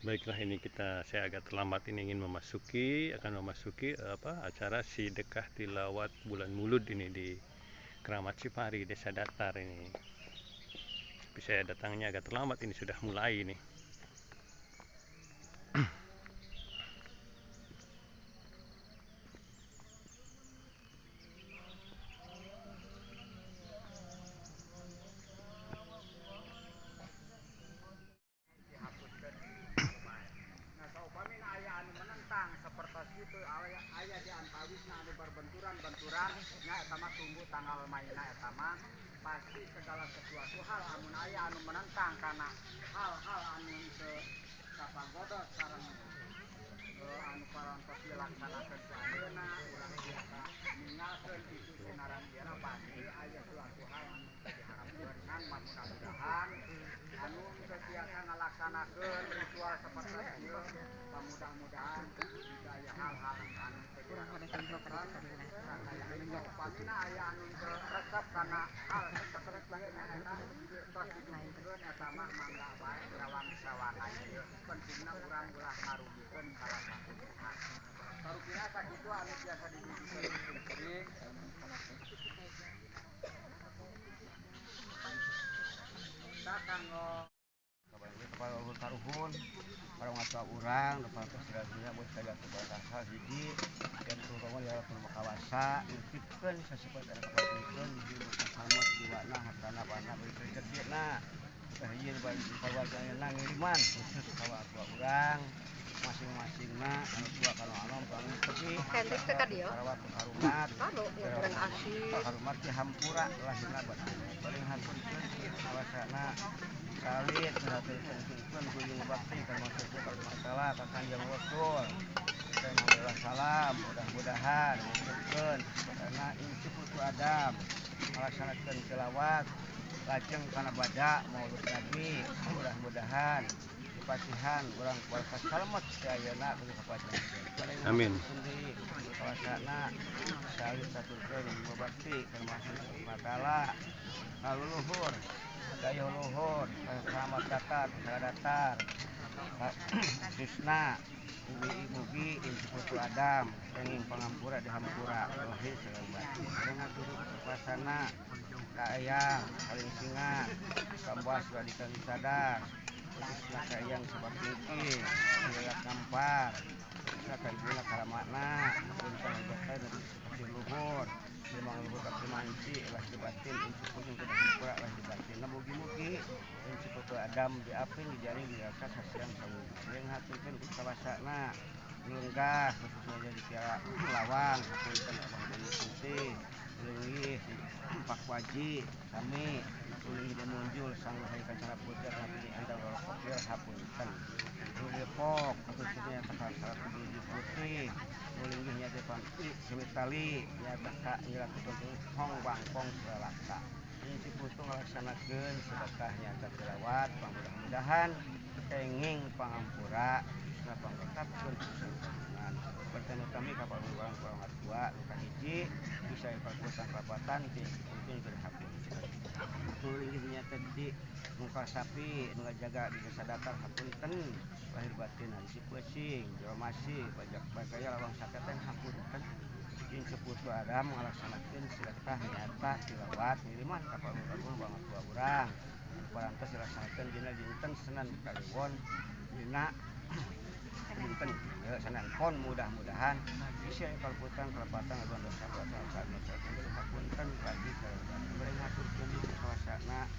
Baiklah, ini saya agak terlambat ini ingin akan memasuki acara Sidekah Tilawat Bulan Mulud ini di Keramat Cipari, Desa Datar ini. Tapi saya datangnya agak terlambat, ini sudah mulai ini. Dihapuskan. Nah, saupamina aya anu menentang seperti itu, aya di antawisna anu berbenturan-benturan nya, eta mah tunggu tanggal mainna. Eta mah pasti segala sesuatu hal amun aya anu menentang karena hal-hal anu teu kapagodos sareng anu parantos dilaksanakeun ku ayeuna urang biasa ninggalkeun itu sinaran ieu, pasti aya suatu hal anu teu diharapkeun. Ngan mudah-mudahan anu teu tiasa ngalaksanakeun ritual seperti ieu, mudah-mudahan tidak aya hal-hal anu teu diharapkeun. Upamina aya anu teu resep kana hal seperti ieu nya, eta tos didugikeun, eta mah mangga bae sawang-sawangan ieu. Pentingna urang ulah ngarugikeun salah satu pihak. Sarupina sakitu anu biasa didugikeun kuring. Kita kanggo Kepala ulun karuhun para ngatua urang nu parantos sadaya bos kaya kasal hiji dan terutama di alam kawasa nitipkeun sasepet anu kapatingkeun di samet jiwana hartana bana beri rezekina. Hiji bagi keluarga ngiriman khusus ka tua urang masing-masingna, anu tua kanu anom kanu tepi. Hendrik teh ka dieu. Karawat karumat. Kanu goreng asin. Karumat di hampura lahirna batin paling haturkeun kawasana salit haturkeun kunjung bakti ka maksudna ka masalah ka Kanjeng Rasul. Alhamdulillah, salam mudah-mudahan ngumpulkeun karena inti putu Adam ngalaksanakeun tilawat lajeng kana bada Maulud Nabi, mudah-mudahan dipasihan urang kuasa salamet ayeuna bagi kapajangan. Amin. Kawasana salit haturkeun bakti ka maksud matala kaluluhur dayeuh luhur selamat datar datar khususna ugi inti putu Adam kenging pangampura di hampura lahir sareng batin. Ngatur kawasana ka eyang paling singa kambas radikan sadar, khususna ka eyang Sabapingki Silak Kampar, khususna ka ibuna karamatna punten hajatan dari luhur memang luhur ka manci lahir batin inti putu kudu hampura lahir batin. Nah, mugi-mugi inti putu Adam diaping dijaring dirasa sasiang sawung yang haturkeun ku kawasana lenggah khususnya jadi Kiara Lawang hapunten Abah Bani Putih linggih Pak Waji sami linggih dan muncul sang Luhai Kancana Putra tapi anda Kokil hapunten Depok khususnya teka 107 putih linggihnya depan Semitali nyata ka nyelatukeun hong bangkong selaka inti putu ngalaksanakeun sedekah nyata tilawat, mudah-mudahan kenging pangampura khususna pangrekapkeun kagungan pertama kami ka urang urang tua nu kahiji bisa kakuatan kelapatan ti putu hapunten linggih nyata di mungkal sapi nu ngajaga di Desa Datar hapunten lahir batin di Sipeucing Jawa Masih pajak bagaya lawang saketen hapunten. Inti putu Adam ngalaksanakeun sedekah nyata tilawat ngiriman ka urang urang tua urang parantos dilaksanakeun dina dinten Senin Kaliwon dina dinten Senin Pon, mudah-mudahan bisa kalputan kelepatan aduan dosa dosa dosa hapunten lagi bari ngaturkeun kawasana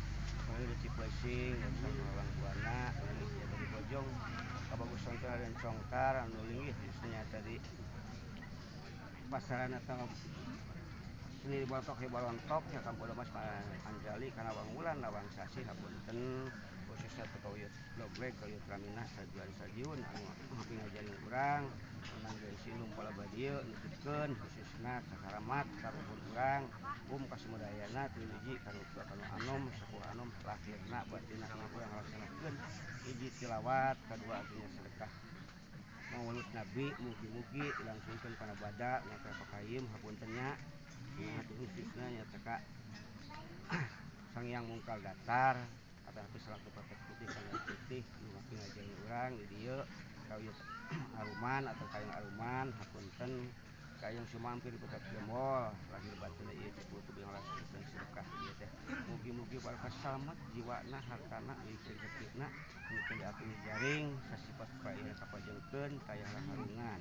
di Cipeucing dan Lawang Buana linggih di Bojong kabagusan dan Congkar anu linggih nyata di pasaran atau seni balontok di balontok ya kampung Mas Anjali kana Wangwulan Lawang Sasi hapunten khususnya teu kauyut Logleg kauyut Raminah sajuan sajiun anu ngajarin urang menang gengsi lumpala badieu nitipkeun khususna ka karamat karuhun urang kasumudayana tilu hiji kanu tua kanu anom sakuh anom lahirna batinna kana urang ngalaksanakeun hiji tilawat kadua artinya sedekah Maulud Nabi, mugi-mugi langsungkeun kana bada nyata pakayim hapunten nya khususna nyata ka Sang Hyang Mungkal Datar atau selaku patek putih Sang Putih nu ngajarin urang. Girang di dieu ka Uyut Aruman atau kayang Aruman hapunten kayang Sumampir Putra Jemol lahir batin ieu Ciputu yang laksanakeun sedekah ieu teh mugi-mugi barokah salamet jiwana hartana milik rezekina mungkin diatur jaring sasifat paeun kapajengkeun tayah harungan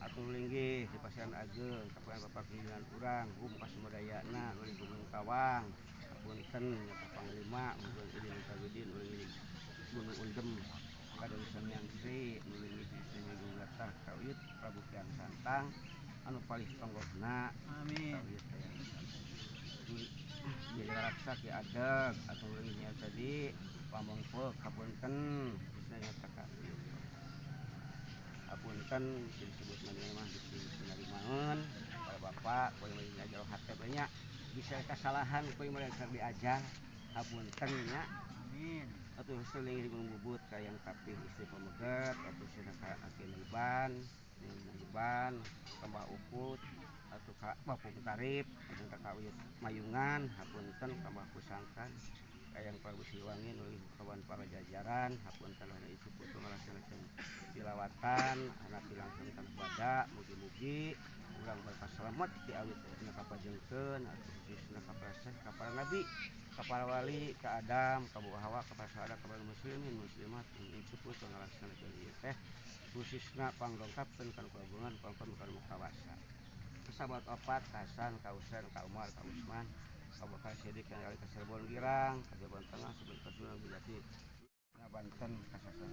atur linggih di pasian ageung kapan bapak pimpinan urang hum kasumedayana nu di Gunung Tawang hapunten nya panglima mugi idin kawidin uling Gunung Undem kadang Sangyang Sri nu linggih di Gunung Datar ka Uyut Prabu Kian Santang anu palih tonggohna. Amin. Jadi raksa ki adeg atau linggihnya tadi pamongpeuk hapunten khususnya ka hapunten disebut mana mah dinarimaeun para bapak poe mah diajar hate nya bisa kesalahan poe mah diajar hapunten nya. Amin. Atuh seling di Gunung Bubut kayang tapih istri pameget atuh cenah ka aki Naiban Naiban ka Mbah Ukut atuh ka Bapung Tarip atuh ka Uyut Mayungan hapunten ka Mbah Kusangkan kayang Prabu Siliwangi nulih kawan para jajaran hapunten lah ieu Ciputu ngalaksanakeun tilawatan anak langsung tanah bada mugi-mugi urang berkah selamat ti awit na kapajengkeun atuh khususna ka para syekh ka para nabi ka para wali ka Adam ka Bu Hawa ka para syuhada ka para muslimin muslimat Ciputu ngalaksanakeun ieu teh khususna panggongkapkeun kana kagungan pangkon kana mukawasa sahabat opat ka Hasan ka Husain ka Umar ka Utsman ka Bakar Siddiq yang kali ka Cirebon Girang ka Cirebon Tengah sebelum ka Sunan Bujati Banten ka Sasan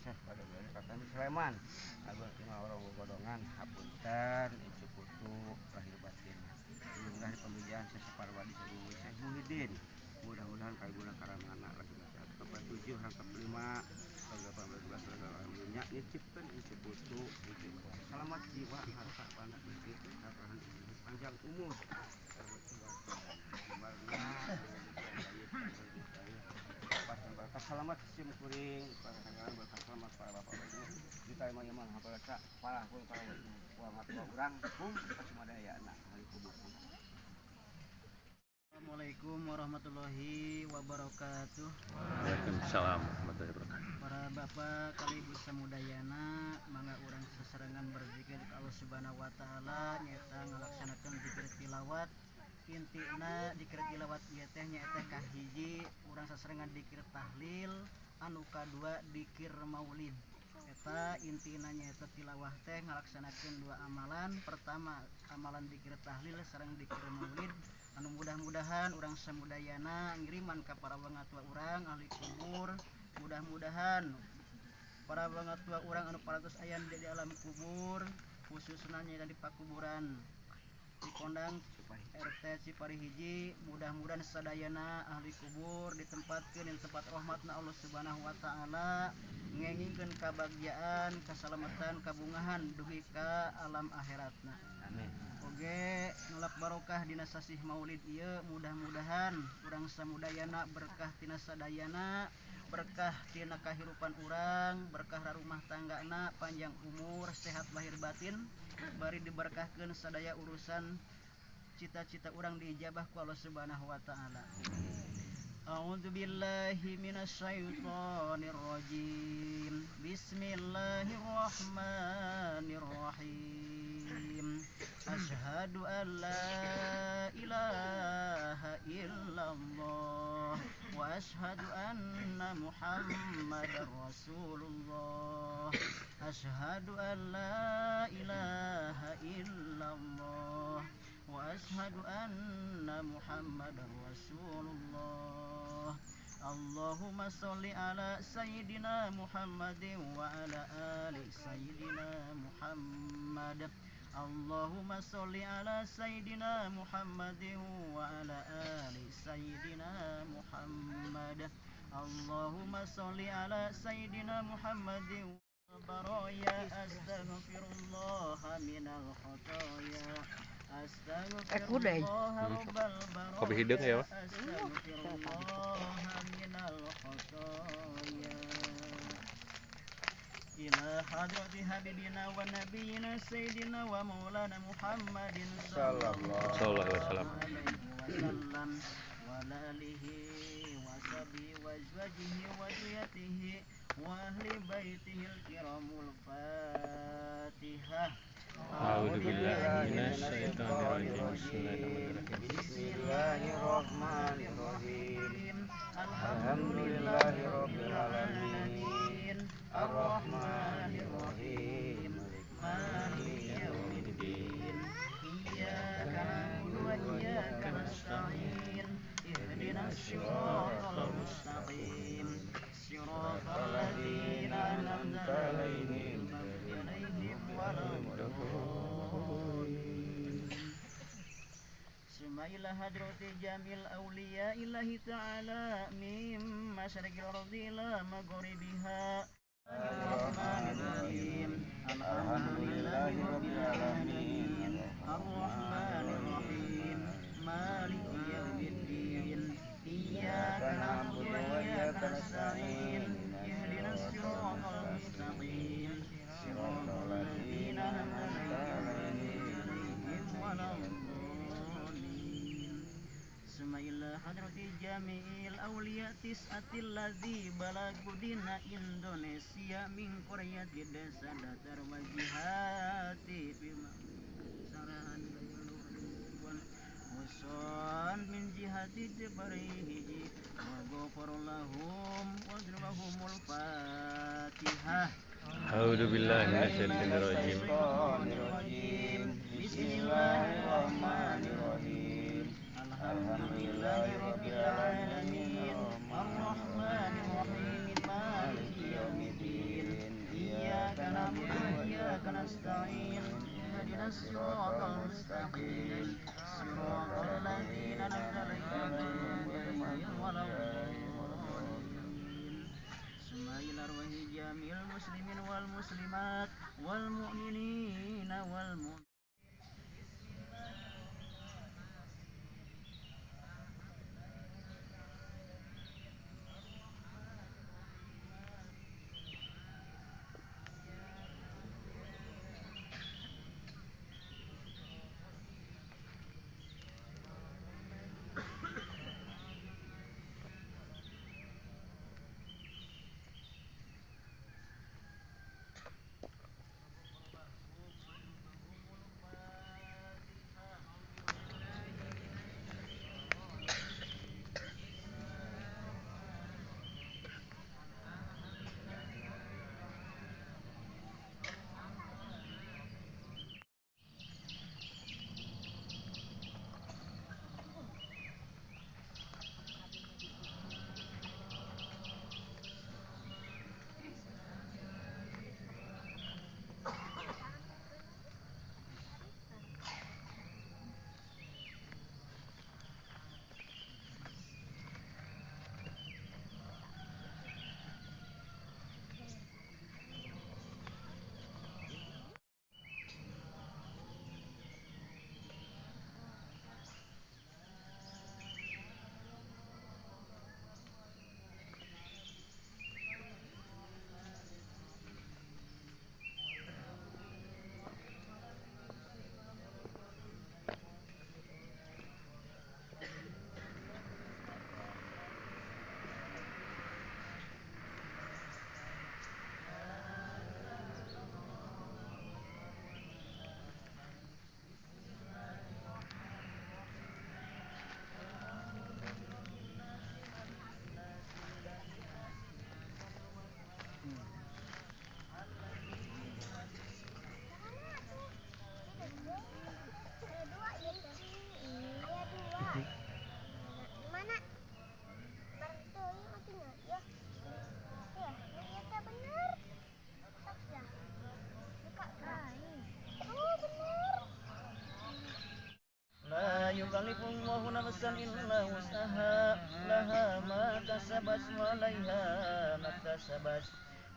Syekh pada Katan Sleman agung tinggal orang godongan hapunten Ciputu lahir batin mudah di pembijaan Syekh Parwadi Syekh Muhyiddin mudah-mudahan kaguna karamana lahir batin kepada 7 rangkap 5 18 dunia nyicipkeun Ciputu selamat jiwa harta panah rezeki panjang umur selamat sim kuring para sanggalan berkah selamat para bapak ibu juta emang hapalasa para pun para tua urang hum kasumadayana hari kubuku. Assalamualaikum warahmatullahi wabarakatuh. Waalaikumsalam warahmatullahi wabarakatuh. Para bapak kali ibu samudayana mangga urang sesarengan berzikir ka Allah Subhanahu wa taala nyaeta ngalaksanakeun zikir tilawat. Intina dikir tilawat ieu teh nyaeta kahiji urang sasarengan dikir tahlil, anu kadua dikir maulid. Eta intina nyaeta tilawah teh ngalaksanakeun dua amalan. Pertama amalan dikir tahlil sareng dikir maulid anu mudah-mudahan urang samudayana ngiriman ka para wangatua urang ahli kubur. Mudah-mudahan para wangatua urang anu parantos aya di alam kubur khususna nyaeta di pakuburan Cikondang RT Cipari hiji, mudah-mudahan sadayana ahli kubur ditempatkeun di tempat rahmatna Allah Subhanahu wa taala, ngengingkeun kabagjaan, kasalamatan, kabungahan dugi ka alam akhiratna. Amin. Oge nulak barokah dina sasih maulid ieu, mudah-mudahan urang samudayana berkah tina sadayana, berkah tina kahirupan urang, berkah rumah tanggana, panjang umur, sehat lahir batin, bari diberkahkeun sadaya urusan cita-cita urang diijabah ku Allah Subhanahu wa taala. A'udzu billahi minasyaitonir rajim. Bismillahirrahmanirrahim. Asyhadu an la ilaha illallah wa asyhadu anna Muhammadar Rasulullah. Asyhadu an la ilaha illallah wa asyhadu anna Muhammadar Rasulullah. Allahumma sholli ala sayyidina Muhammadin wa ala ali sayyidina Muhammad. Allahumma sholli ala sayyidina Muhammadin wa ala ali sayyidina Muhammad. Allahumma sholli ala sayyidina Muhammadin baraya. Astaghfirullah minal khotoya. Astaghfirullah rabbal baraya. Kopi hidung ya, Pak? Astaghfirullah minal khotoya. Ila hadrati habibina wa nabiyina sayyidina wa maulana Muhammadin sallallahu alaihi wasallam wa ala alihi wa sahbihi wa azwajihi wa dzurriyyatihi wa ahli baitihil kiramul Fatihah. A'udzu billahi minasyaitonir rajim. Bismillahirrahmanirrahim. Alhamdulillahirabbil alamin. Arrahmanirrahim. Maliki yaumiddin. Iyyaka na'budu wa iyyaka nasta'in. Ihdinas siratal mustaqim. Siratal ladzina an'amta 'alaihim ghairil summa ila hadrati jamil awliya illahi ta'ala min masyariqil ardi ila maghribiha. Ar-Rahmanir-Rahim. Alhamdulillahi rabbil alamin. Ar-Rahmanir-Rahim. Maliki yaumiddin. Iyyaka na'budu wa iyyaka nasta'in. Ihdinas siratal mustaqim. Siratal ladzina an'amta 'alaihim waladdallin. Summa ila hadrati jami'il awliya tis'atil ladzi balagudina Indonesia min qaryati desa datar wajihati bima sarahan husan min jihati jabarihi wa ghafara lahum wa dzurrahumul Fatihah. A'udzu billahi minasyaitonir rajim. Bismillahirrahmanirrahim. Alhamdulillahirabbil alamin. Arrahmanirrahim. Maliki yaumiddin. Iyyaka na'budu wa iyyaka nasta'in. Ihdinas siratal mustaqim. Siratal ladzina an'amta 'alaihim waladdallin. Summa ila arwahi jamil muslimin wal muslimat wal mu'minina wal mu'minat. Yukalifullahu nafsan illa wus'aha laha ma kasabat wa 'alaiha ma iktasabat.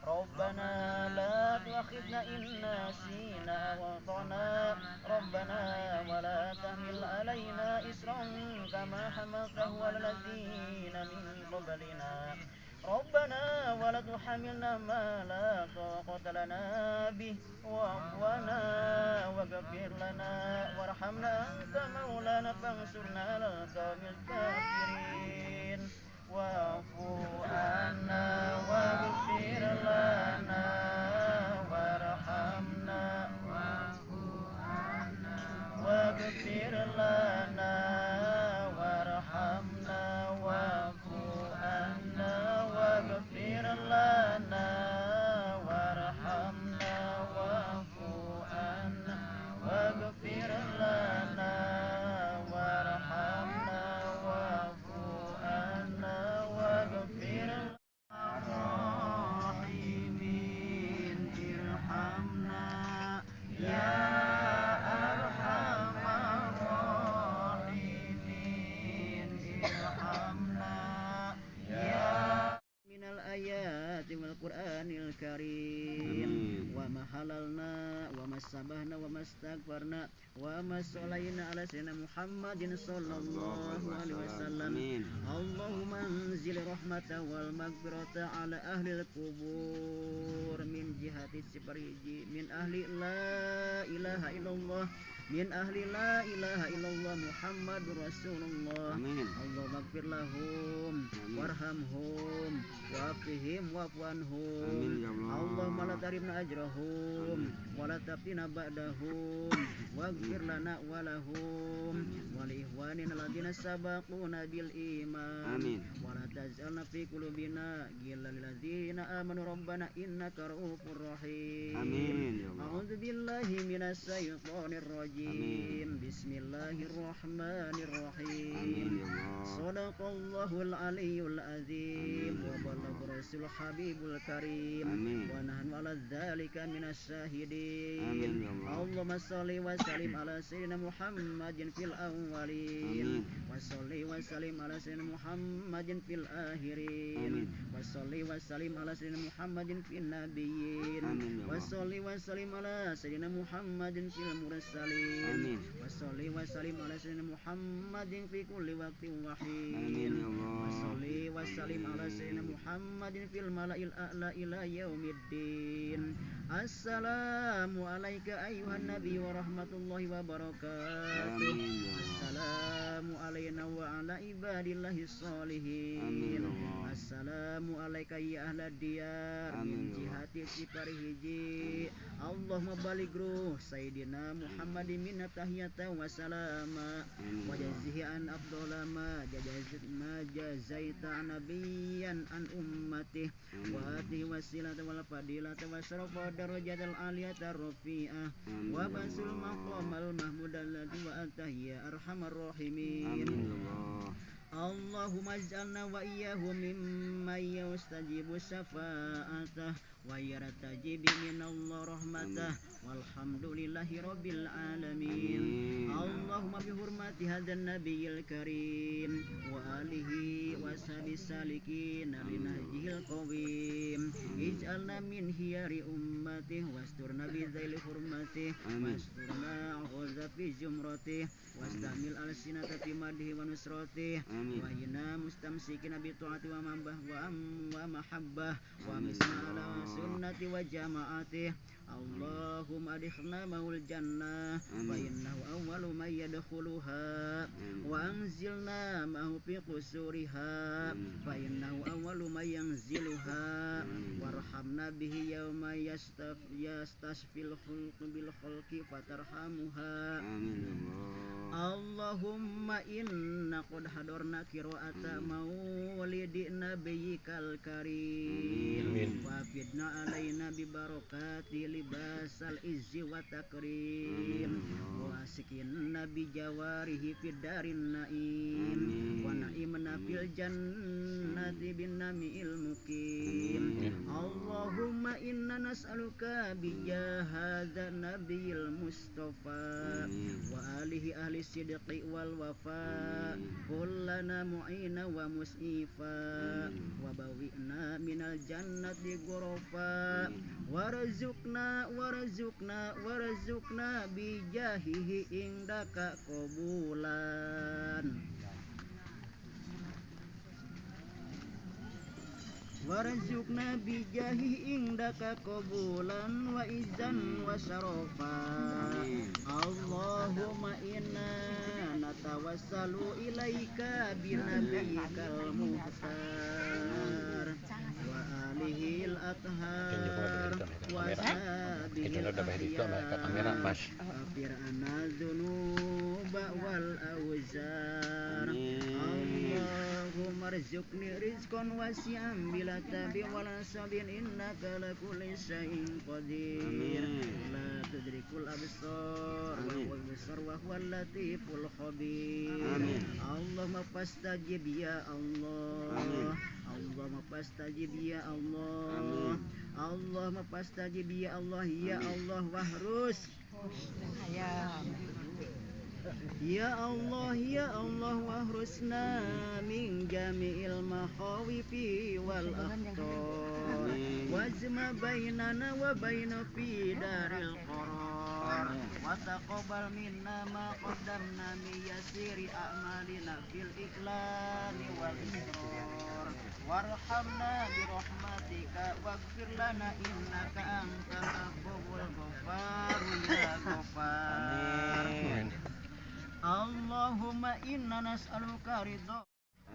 Rabbana la tu'akhidna in nasina aw akhtana. Rabbana wa la tahmil 'alaina isran kama hamaltahu 'alal ladzina min qablina. Rabbana wa la tuhammilna ma la taqata lana bih wa'fu 'anna waghfir lana warhamna anta maulana fansurna 'alal qawmil kafirin. Wa'fu anna waghfir lana warhamna. Wa'fu anna waghfir lana warhamna. Wa'fu anna waghfir lana warhamna. Wa'fu anna waghfir lana warhamna. Wa'fu anna waghfir rahimin irhamna ya arhamar rahimin irhamna ya minal ayati wal qur'anil karim. Wa ma halalna wa ma sabahna wa ma astaghfarna wa ma sholaina ala sayyidina Muhammadin sallallahu alaihi wasallam. Allahumma anzil rahmata wal maghfirata ala ahli al-qubur min jihati sipariji min ahli la ilaha illallah min ahli la ilaha illallah Muhammadur Rasulullah. Amin. Allahumma ighfir lahum warhamhum wa'afihim wa'fu anhum. Amin ya Allah. Allahumma la tarimna ajrahum wa la taftina ba'dahum waghfir lana wa lahum wa li ikhwanina alladziina sabaquna bil iman. Amin. Wa la taj'alna fi qulubina ghillan lil ladzina amanu rabbana innaka ra'ufur rahim. Amin ya Allah. A'udzu billahi minasy syaithanir rajim. Bismillahirrahmanirrahim. Amin ya Allah. Sadaqallahul aliyyul azim wa balagha rasul habibul karim. Amin. Wa nahnu ala dzalika minasy syahidin. Amin ya Allah. Allahumma shalli wa sallim ala sayyidina Muhammadin fil awwalin. Amin. Wa shalli wa sallim ala sayyidina Muhammadin fil akhirin. Amin. Wa shalli wa sallim ala sayyidina Muhammadin fil nabiyyin. Amin ya Wa Allah. shalli wa sallim ala sayyidina Muhammadin fil mursalin. Amin. Wa shalli wa sallim ala sayyidina Muhammadin fi kulli waqtin wa hin. Amin ya Allah. Wa shalli wa sallim ala sayyidina Muhammadin fil mala'il a'la ila yaumiddin. Assalamu alayka ayuhan nabi wa rahmatullahi wa barakatuh. Amin ya Allah. Assalamu alayna wa ala ibadillahis sholihin. Amin ya Allah. Assalamu alayka ya ahlad diyar Amin min ya Allah. jihati siparihiji. Allahumma baligh ruh sayyidina Muhammadin minna tahiyatan wa salama. Amin Wa ya Allah. jazzihi an afdala ma jazaita an nabiyyan an ummatih. Amin. Wa atihi wasilata wal fadilata wa syarafa darajatal aliyata rafi'ah. Amin Wa ya basul Allah. maqamal mahmud alladhi wa atahi ya arhamar rahimin. Amin ya Allah. Allahumma ij'alna wa iyyahu mimman yastajibu syafa'atah wa yartajibi minallah rahmatah. Walhamdulillahi rabbil alamin. Amin. Allahumma bi hurmati hadzal nabiyil karim wa alihi wa sahbihi salikin linahjihil qawim. Ij'alna min hiyari ummatih wasturna bi dzaili hurmatih Amin. wasturna ghaza fi zumratih wastamil alsinata fi madhi wa nusratih. Amin. Wa inna mustamsikina bi ta'ati wa mambah wa wa mahabbah wa Amin. misna ala sunnati wa jama'atih. Allahumma adkhilna ma'ul jannah fa Amin. innahu awwalu man yadkhuluha. Amin. Wa anzilna ma'ahu fi qusuriha Amin. fa innahu awwalu man yanziluha. Amin. Warhamna bihi yawma yastasfil khulqu bil khalqi fatarhamuha. Amin ya Allah. Allahumma inna qad hadarna qira'ata maulidi nabiyyikal karim. Amin. Wa fidna alaina bi barakati libasal izzi wa takrim. Amin ya Allah. Wa askinna bi jawarihi fid darin naim. Amin. Wa na'imna fil jannati bin namiil muqim. Amin. Allahumma inna nas'aluka bi jahadza nabiyil mustafa Amin. wa alihi ahli sidqi wal wafa. Amin. Kullana mu'ina wa mus'ifa. Amin. Wa bawi'na minal jannati ghurafa. Amin. Warzuqna warzuqna warzuqna bijahihi indaka qabulan. Warzuqna bijahi indaka qabulan wa izan wa syarafa. Allahumma inna natawassalu ilaika binabiyyikal muhtar wa alihil athar wa sahbihil akhyar aghfir anna dzunuba wal awzar. Allahumma rzuqni rizqan wasi'an bila tabi wala sabin innaka ala kulli syai'in qadir. La tudrikul absar wa huwal basar wa huwal latiful khabir. Allahumma fastajib ya Allah. Allahumma fastajib ya Allah. Allahumma fastajib ya Allah ya Allah wahrus. Ya Allah ya Allah wahrusna min jami'il makhawifi wal akhtar wajma bainana wa baina fi daril qarar wa taqabbal minna ma qaddamna min yasiri a'malina fil iklami wal israr warhamna bi rahmatika waghfir lana innaka antal afuwwul ghaffar ya ghaffar. Allahumma inna nas'aluka ridha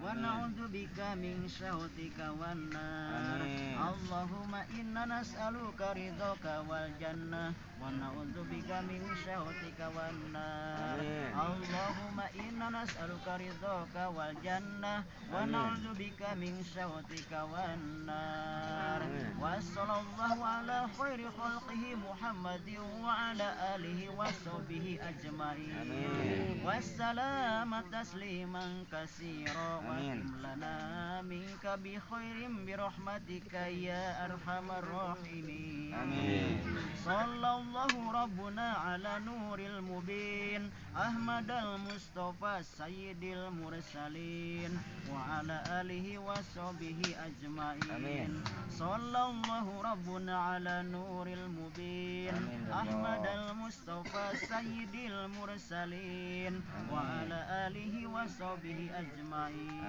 wa na'udzubika min syahwatika wan nar. Allahumma inna nas'aluka ridhaka wal jannah wa na'udzubika min syahwatika wan nar. Allahumma inna nas'aluka ridhaka wal jannah wa na'udzubika min syahwatika wan nar. Wa sallallahu ala khairi khalqihi Muhammadin wa ala alihi wa sahbihi ajma'in. Wassalama tasliman katsira wa lana minka bi khairin bi rahmatika ya arhamar rahimin. Amin. Sallallahu rabbuna ala nuril mubin Ahmad al Mustafa sayyidil mursalin wa ala alihi wa sahbihi ajma'in. Amin. Sallallahu rabbuna ala nuril mubin Ahmad al Mustafa sayyidil mursalin wa ala alihi wa sahbihi ajma'in.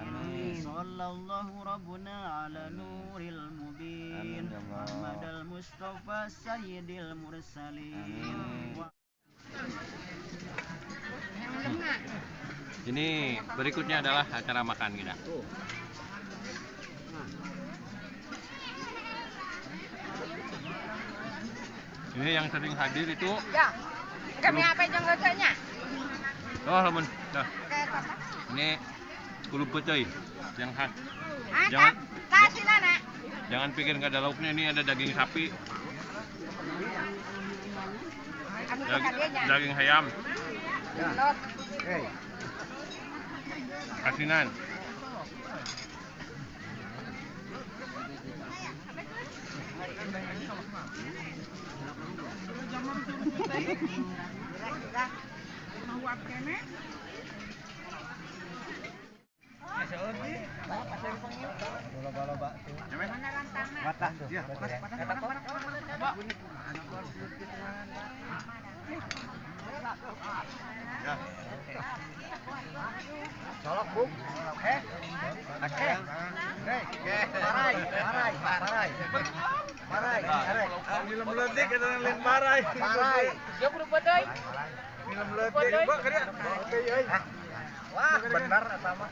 Sallallahu rabbuna ala nuril mubin Ahmad al Mustafa sayyidil mursalin. Ini berikutnya adalah acara makan kita. Ini yang sering hadir itu. Ya. Kami apa yang ngeceknya? Oh, lamun. Dah. Ini kulub pecai yang khas. Jangan jangan pikir nggak ada lauknya, ini ada daging sapi. Daging ayam. Asinan. Colok, Bung. Parai, parai, parai. Parai, parai. Film letik ada yang lain parai. Parai. Ya berubah doi. Film letik, Pak, kira. Wah, benar sama.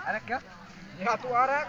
Arak ya? Satu arak.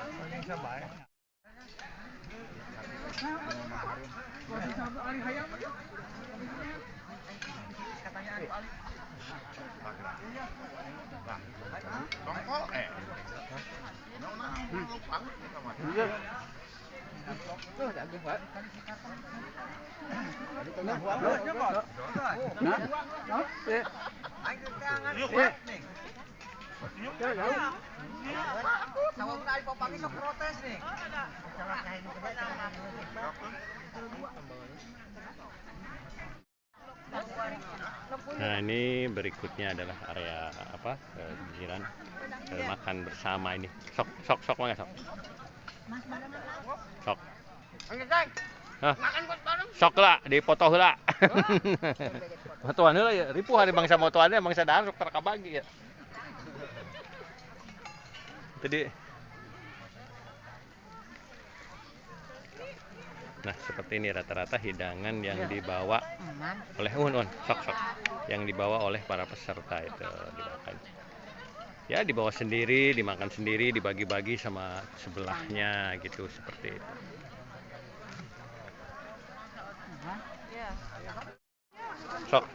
Nah, ini berikutnya adalah area apa? Jiran makan bersama ini. Sok sok sok mana sok? Sok. Hah? Sok lah, dipoto heula. Motoan heula ya, ripuh hari bangsa motoannya bangsa dahar sok terkabagi ya. Tadi. Nah, seperti ini rata-rata hidangan yang dibawa oleh sok sok yang dibawa oleh para peserta itu dimakan. Ya, dibawa sendiri, dimakan sendiri, dibagi-bagi sama sebelahnya gitu, seperti itu. Sok.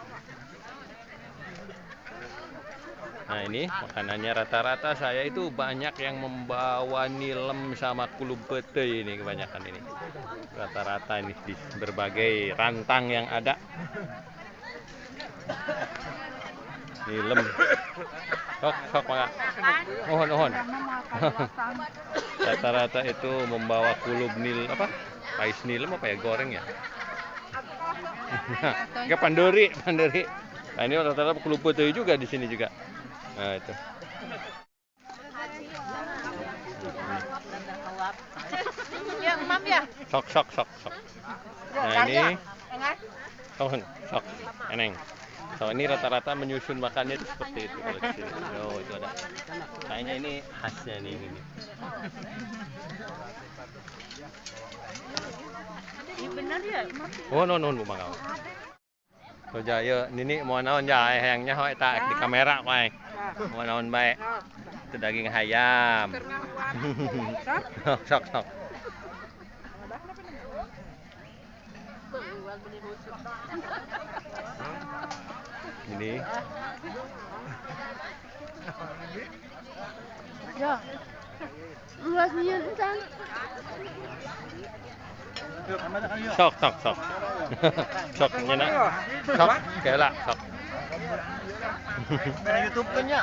Nah, ini makanannya rata-rata saya itu banyak yang membawa nilem sama kulub pete ini kebanyakan ini. Rata-rata ini di berbagai rantang yang ada. Nilem. Sok, sok mangga. Mohon, mohon. Rata-rata itu membawa kulub nil apa? Pais nilem apa ya, goreng ya? Enggak, pandori, pandori. Nah, ini rata-rata kulub pete juga di sini juga. Nah, itu. Sok sok sok sok. Nah, ini sok sok eneng. So, ini rata-rata menyusun makannya itu seperti itu kalau di sini. Oh, itu ada. Kayaknya ini khasnya nih ini. Ini benar ya? Oh, no no, Bu Mangga. So jaya nini mau naon ya hayang nyaho eta di kamera wae. Mau naon bae. Itu daging ayam. Sok sok. Ini. Ya. Luas nyieun encan. Sok sok sok. Sok nyana. Sok kela sok. Dari YouTube kan ya.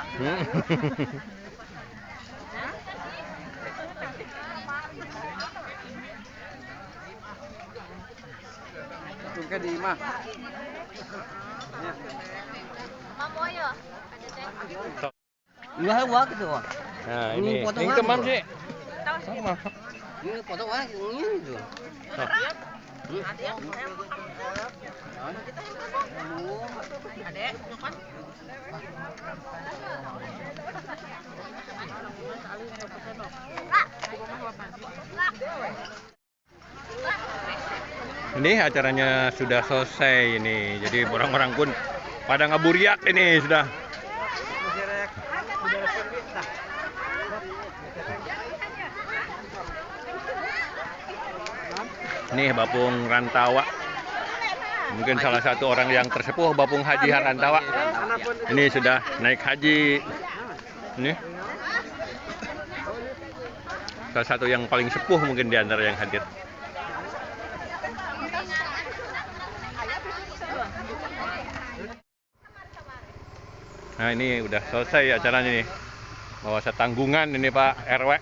Tungke di imah. Wah, wah gitu. Nah, ini. Ini kemam sih. Ini foto wah ini gitu. Ini acaranya sudah selesai ini. Jadi orang-orang pun pada ngaburiak ini sudah. Nih Bapung Rantawa. Mungkin salah satu orang yang tersepuh Bapung Haji Rantawa. Ini sudah naik haji. Ini salah satu yang paling sepuh mungkin di antara yang hadir. Nah, ini udah selesai acaranya nih. Bawa setanggungan ini Pak RW.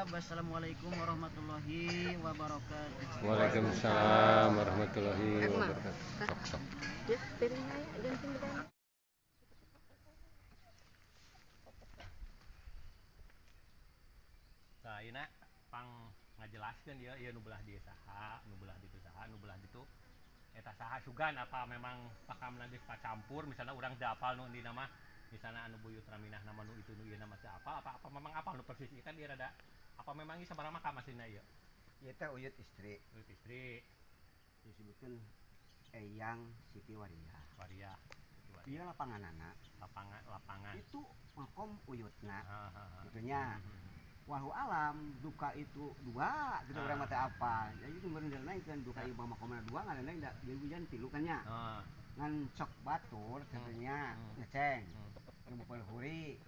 Wassalamualaikum warahmatullahi wabarakatuh. Waalaikumsalam warahmatullahi wabarakatuh. Sok sok. Nah, ini pang ngajelaskeun ieu ieu nu belah dieu saha, nu belah ditu saha, nu belah ditu Eta saha sugan apa memang pakamna geus pacampur misalnya urang teu apal nu dina mah misalnya anu buyut Raminah nama nu itu nu ieu nama teu apal apa apa memang apal nu persis ieu kan ieu rada apa memang ieu sabaraha makam aslinya ieu? Ieu teh uyut istri. Uyut istri. Disebutkeun Eyang Siti Waria. Waria. Ieu lapanganana. Lapangan lapangan. Itu makom uyutna. Gitu nya. Wallahu alam duka itu dua gitu urang mah teh apa. Jadi itu meureun nanaikeun duka ieu mah makomna dua ngaranna da hujan tilu kan nya. Ngan cok batur katanya ngeceng. Nu beupeul huri.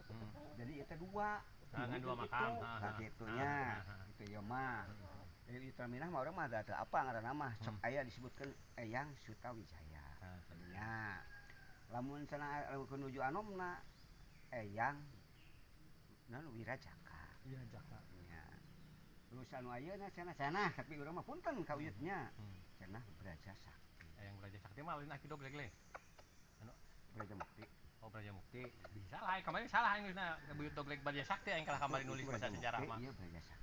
Jadi ieu teh dua. Ngan dua makam. Nah kitu nya. Kitu ieu mah. Jadi Terminah mah urang mah da teu apa ngaranna mah sok aya disebutkeun Eyang Sutawijaya. Nya. Lamun cenah nuju anomna Eyang naon Wirajaka. Wirajaka. Nya. Terus anu ayeuna cenah-cenah tapi urang mah punten ka uyutnya. Cenah Braja Sakti. Eyang Braja Sakti mah lain aki dogleg le. Anu Braja Mukti. Oh Braja Mukti. Bisa lah kemarin salah aing nulisna buyut dogleg Braja Sakti aing kalah kamari nulis bahasa sejarah mah. Iya Braja Sakti.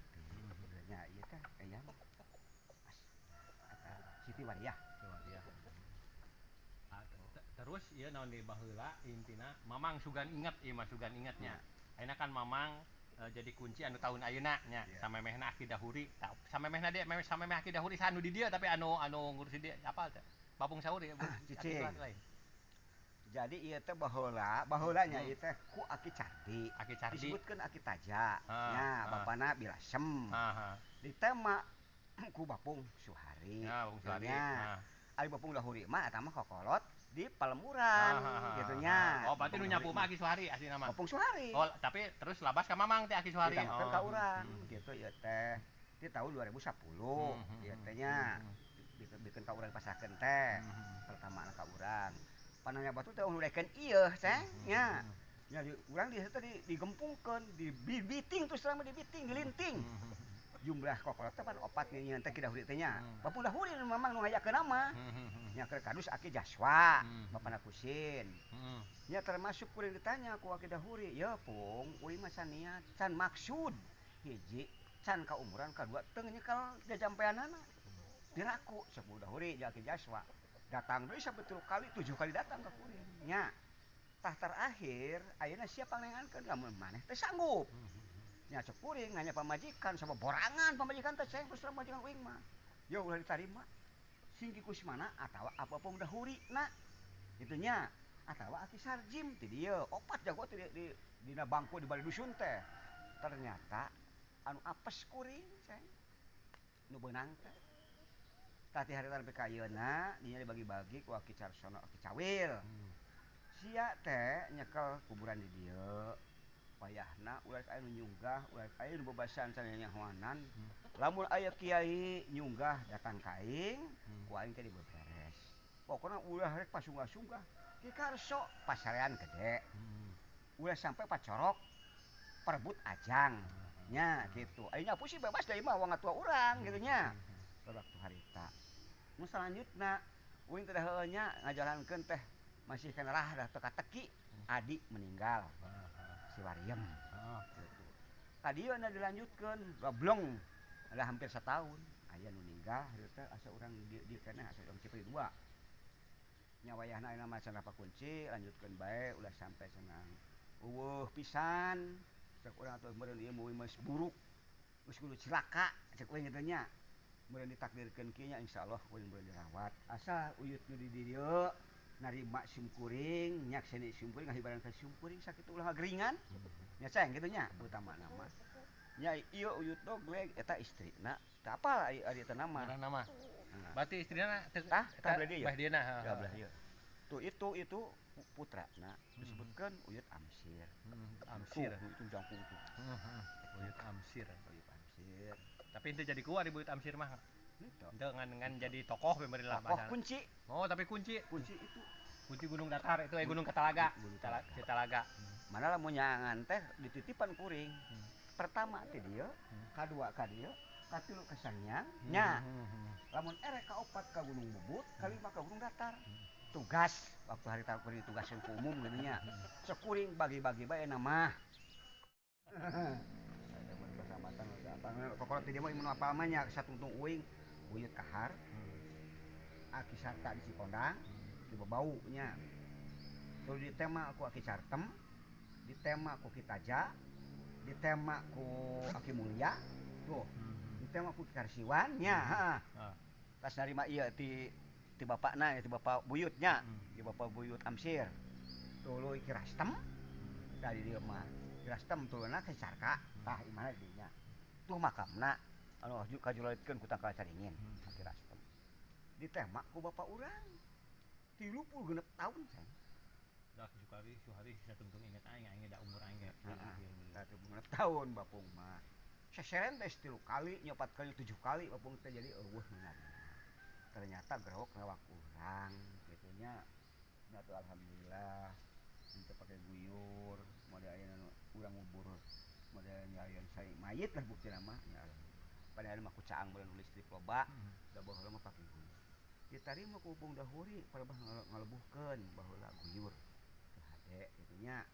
Nya ieu teh Eyang Siti Waria. Siti Waria. Terus ieu naon deui baheula intina Mamang sugan inget ieu mah sugan ingetnya. Ayeuna kan Mamang jadi kunci anu tahun ayeuna nya samemehna Aki Dahuri. Samemehna dia samemeh Aki Dahuri anu di dieu tapi anu anu ngurusi dia apal teh. Bapung Sauri cicing. Jadi ieu teh baheula, baheulanya ieu teh ku Aki Cardi. Aki Cardi disebutkeun Aki Taja. Nya bapana Bilasem. Ditema ku Bapung Suhari. Ya, Bapung Suhari. Ari Bapung Dahuri mah eta mah kokolot di Palemuran gitu nya. Oh, berarti nu nyapu mah Aki Suhari asli nama. Bapung Suhari. Oh, tapi terus labas ka Mamang teh Aki Suhari. Ditambahkeun ka urang gitu ieu teh. Di tahun 2010 ieu teh nya. Bikin ka urang pasahkeun teh. Pertama ka urang. Pananya batu teh ngulekeun ieu teh nya. Nya di urang di situ digempungkeun, dibiting terus terang dibiting, dilinting. Jumlah kokolot teh pan opat nyeun teh Ki Dahuri teh nya. Bapung Dahuri memang nu ngayakeun mah. Nya keur kadus Aki Jaswa, bapana Kusin. Nya termasuk kuring ditanya ku Aki Dahuri, "Ya Pung, uing mah can niat, can maksud hiji, can kaumuran kadua teu nyekel jajampeanana." Diraku sepuluh Dahuri jeung Aki Jaswa. Datang deui sampai 3 kali, 7 kali datang ka kuring. Nya. Tah terakhir ayeuna siapa pangnengankeun lamun maneh teh sanggup. Nya cek kuring nanya pamajikan sama borangan pamajikan teh ceng terus pamajikan uing mah. Ya ulah ditarima. Sing Ki Kusmana atawa apa Bapung Dahuri na. Kitu nya. Atawa Aki Sarjim ti dieu opat jago teh di dina bangku di bari dusun teh. Ternyata anu apes kuring ceng. Nu beunang teh. Tah ti harita nepi ka ayeuna dinya dibagi-bagi ku Aki Carsono Aki Cawil. Sia teh nyekel kuburan di dieu. Wayahna ulah aya nu nyunggah, ulah aya nu bebasan sanyahoanan. Lamun aya kiai nyunggah datang ka aing, ku aing teh dibeberes. Pokona ulah rek pasunggah-sunggah. Ki Karso pasarean gede. Ulah sampai pacorok perebut ajang. Nya kitu. Aya nyapu sih bebas da ieu mah wong tua urang kitu nya. Waktu harita. Nu salanjutna uing teh heueuh nya ngajalankeun teh masih kana rah dah teka-teki adik meninggal. Si Wariem. Tadi anda dilanjutkan, goblong, ada hampir setahun. Aya nu ninggal, harita asa urang di kana asa urang Cipri 2. Nya wayahna ayeuna mah cenah kunci, lanjutkeun bae ulah sampai cenah eueuh pisan. Cek urang atuh meureun ieu meuwi geus buruk. Geus kudu cilaka cek uing kitu nya. Meureun ditakdirkeun kieu nya insyaallah uing meureun dirawat. Asa uyut nu di dieu narima simkuring, nyakseni simkuring, ngahibaran ka simkuring sakitu ulah ngageringan. Nya ceng kitu nya utamana mah. Nya ieu uyut dogleg eta istrina. Teu apal ari eta nama. Ngaranna mah. Berarti istrina teu tah belah dieu. Belah dieuna. Tah belah dieu. Tuh itu putrana disebutkeun Uyut Amsir. Amsir. Tuh, itu jangkung tuh. Uyut Amsir. Uyut Amsir. Tapi itu jadi kuat di Uyut Amsir mah. Dengan jadi tokoh pemerintah tokoh kunci. Oh, tapi kunci. Kunci itu. Kunci Gunung Datar itu Gunung Ketalaga. Ketalaga. Mana lamun nyangan teh dititipan kuring. Pertama teh dieu, kadua ka dieu, katilu ka Sangyang, nya. Lamun erek ka opat ka Gunung Bubut, kalima ka Gunung Datar. Tugas waktu hari tahu kuring tugaskeun ku umum gitu nya. Sekuring bagi-bagi bae nama. Pokoknya teh dia mah mun apal mah nya satungtung uing. Uyut Kahar, Aki Sarta di Cikondang di Babau nya. Terus ditema ku Aki Sartem, ditema ku Kitaja, ditema ku Aki Mulia, tuh. Ditema ku Karsiwan nya, heeh. Tas narima ieu ti ti bapakna, ti bapak buyutnya, ti bapak buyut Amsir. Tuluy Ki Rastem, dari dieu mah. Ki Rastem tuluyna ka Sarka, tah imahna di dinya. Tuh makamna anu kajulalitkeun ku tangkal caringin, Ki Rastem. Ditema ku bapak urang. 36 tahun saya. Dah Sukari Suhari saya tungtung ingat aing, aing da umur aing ge. Heeh. 36 tahun bapung mah. Seseren teh 3 kali, 4 kali, 7 kali bapung teh jadi eueuh meunang. Ternyata gerok lewat urang kitu nya. Nya tuh alhamdulillah henteu pake guyur, model aya nu urang ngubur, model nyarian sai mayit lah buktina mah nya. Padahal mah ku caang beuleum listrik loba, da baheula mah pake guyur. Ditarima ku Bung Dahuri palebah ngalebuhkeun baheula guyur. Teu hade kitu nya.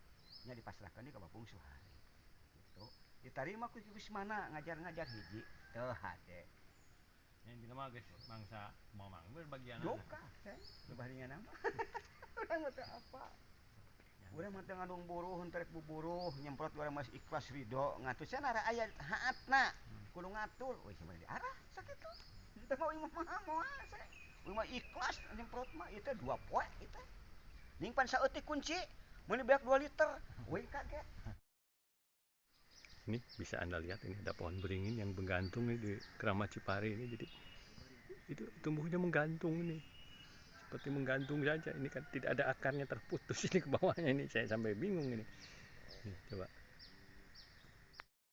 Nya dipasrahkeun ka Bapung Suhari. Gitu. Ditarima ku Ki Kusmana ngajar-ngajar hiji teu hade. Yang dina mah geus mangsa mamang bagian. Duka, saya lebah mah. Urang mah teu apa. Urang mah teu ngandung buruh, henteu rek buburuh, nyemprot urang mah ikhlas ridho, ngatur cenah aya haatna. Kudu ngatur, euy cenah diarah sakitu. Teu mau imah mah moal saya. Urang mah ikhlas nyemprot mah ieu teh 2 poe ieu teh. Ning pan saeutik kunci, meuni beak 2 liter, euy kaget. Ini bisa Anda lihat ini ada pohon beringin yang menggantung nih di Keramat Cipari ini. Jadi itu tumbuhnya menggantung ini. Seperti menggantung saja. Ini kan tidak ada akarnya, terputus ini ke bawahnya ini. Saya sampai bingung ini. Nih, coba.